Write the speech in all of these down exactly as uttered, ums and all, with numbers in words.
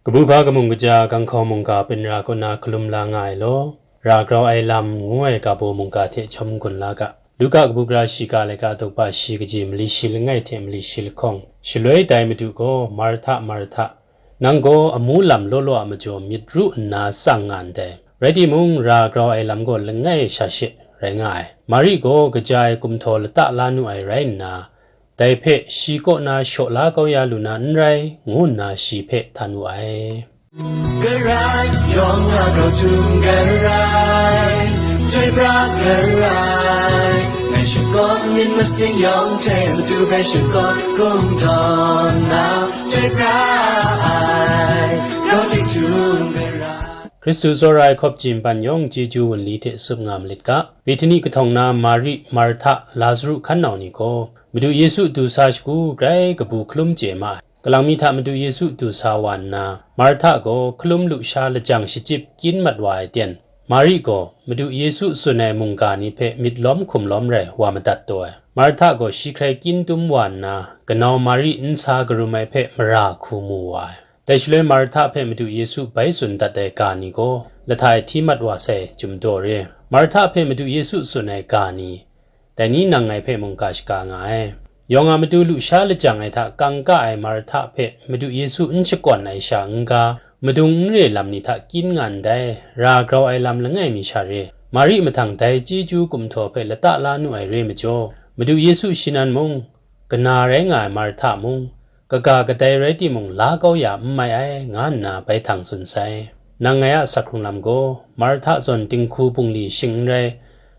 Kabu hpa kamung kaja, ganghkau mungga, pinra kaw na hkalum la nga ai law, ra grau ai lam ngu ai ga baw mungga hte chyawm gun la ga. Luka kabu gara shiga laika, daw ba shi kaji, mali shi langai hte mali shi lahkawng. Shaloi dai Madu gaw, "Marhta, Marhta, nang gaw amu lam law law a majaw myit ru nna tsang nga ndai. Rai timung, ra grau ai lam gaw langai sha she rai nga ai. Mari gaw kaja ai kumhtaw lata la nu ai rai nna, dai hpe shi kaw na shaw la kau ya lu na n rai," ngu nna shi hpe htan wu ai. Karai, yawng a grau htum karai, chyoi pra karai, ngai shakawn myit masin yawng hte Madu hpe shakawn kungdawn na, chyoi pra ai, grau tik htum karai. Hkristu tsawra ai hkawp jin pan yawng chyeju wunli hte tsup nga malit ga. Bethani kahtawng na Mari, Marhta, Lazaru hkan nau ni gaw, Madu Yesu du sa shagu grai kabu hkalum chye ma ai. Kalang mi hta Madu Yesu du sa wa nna, Marhta gaw hkalum lusha lajang shachyip kyin mat wa ai ten, Mari gaw Madu Yesu tsun ai mungga ni hpe myit lawm hkum lawm rai wa madat taw ai. Marhta gaw shi hkrai kyin dum wa nna, kanau Mari nsa karum ai hpe mara hku mu wa ai. Dai shaloi Marhta hpe Madu Yesu bai tsun dat ai ga ni gaw, lahta e hti mat wa sai, jum daw re. Marhta hpe Madu Yesu tsun ai ga ni, dai ni nang ngai hpe mungga shaga nga ai. Yawng a matu lusha lajang ai hta kangka ai Marhta hpe Madu Yesu n shakawn ai sha n ga, madung n re lam ni hta kyin nga ndai, ra grau ai lam langai mi sha re. Mari mahtang dai chyeju kumhtaw hpe lata la nu ai re majaw, Madu Yesu shi nan mung, kana rai nga ai Marhta mung, kaga kadai rai timung la kau ya n mai ai, nga nna bai htang tsun sai. Nang ngai a sak hkrung lam gaw, Marhta zawn dinghku bungli shing n rai,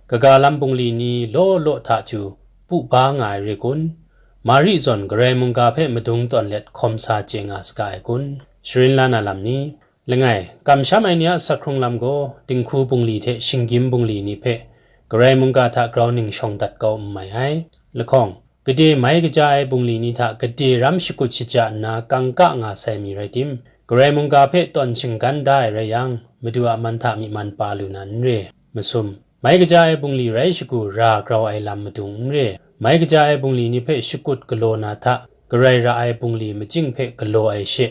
kaga lam bungli ni law law hta chyu pu ba nga ai re kun? Mari zawn Karai mungga hpe madung tawn let hkawm sa chye nga saga ai kun? Sharin la na lam ni? Langai, kamsham ai ni a sak hkrung lam gaw, dinghku bungli hte shinggyim bungli ni hpe Karai mungga hta grau ning shawng dat kau n mai ai. Lahkawng, gade mai kaja ai bungli ni hta gade ram shakut shaja nna kangka nga sai mi rai tim, Karai mungga hpe tawn shinggan da ai rai yang, Madu a man hta myi man pa lu na n re. Masum, mai kaja ai bungli rai shagu ra grau ai lam madung n re. Mai kaja ai bungli ni hpe shakut galaw na hta, Karai ra ai bungli majing hpe galaw ai she,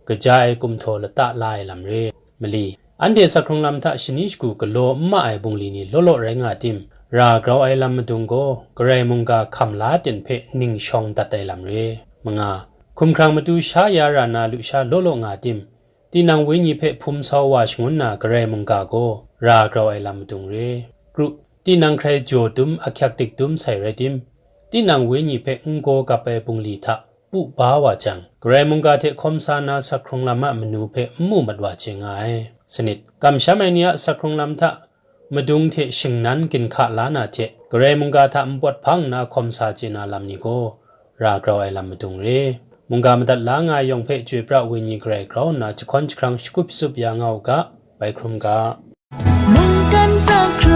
kaja ai kumhtaw lata la ai lam re. Mali, anhte sak hkrung lam hta shani shagu galaw n ma ai bungli ni law law rai nga tim, ra grau ai lam madung gaw, Karai mungga hkam la ten hpe ning shawng dat ai lam re. Manga, hkumhkrang matu sha ya ra na lusha law law nga tim, tinang wenyi hpe hpum sau wa shangun na Karai mungga gaw, ra grau ai lam madung re. Kru, tinang hkrai jaw dum ahkyak dik dum sai rai tim, tinang wenyi hpe n-gaw gap ai bungli hta pu ba wa jang, Karai mungga hte hkawm sa na sak hkrung lam a manu hpe n mu mat wa chye nga ai. Sanit, kamsham ai ni a sak hkrung lam hta madung hte shingnan ginhka la na hte, Karai mungga hta npawt hpang nna hkawm sa chye na lam ni gaw, ra grau ai lam madung re. Mungga madat la nga ai yawng hpe chyoi pra wenyi Karai grau nna jahkawn jahkrang shakup shatsup ya nga u ga, bai hkrum ga. Mungkan hta hkru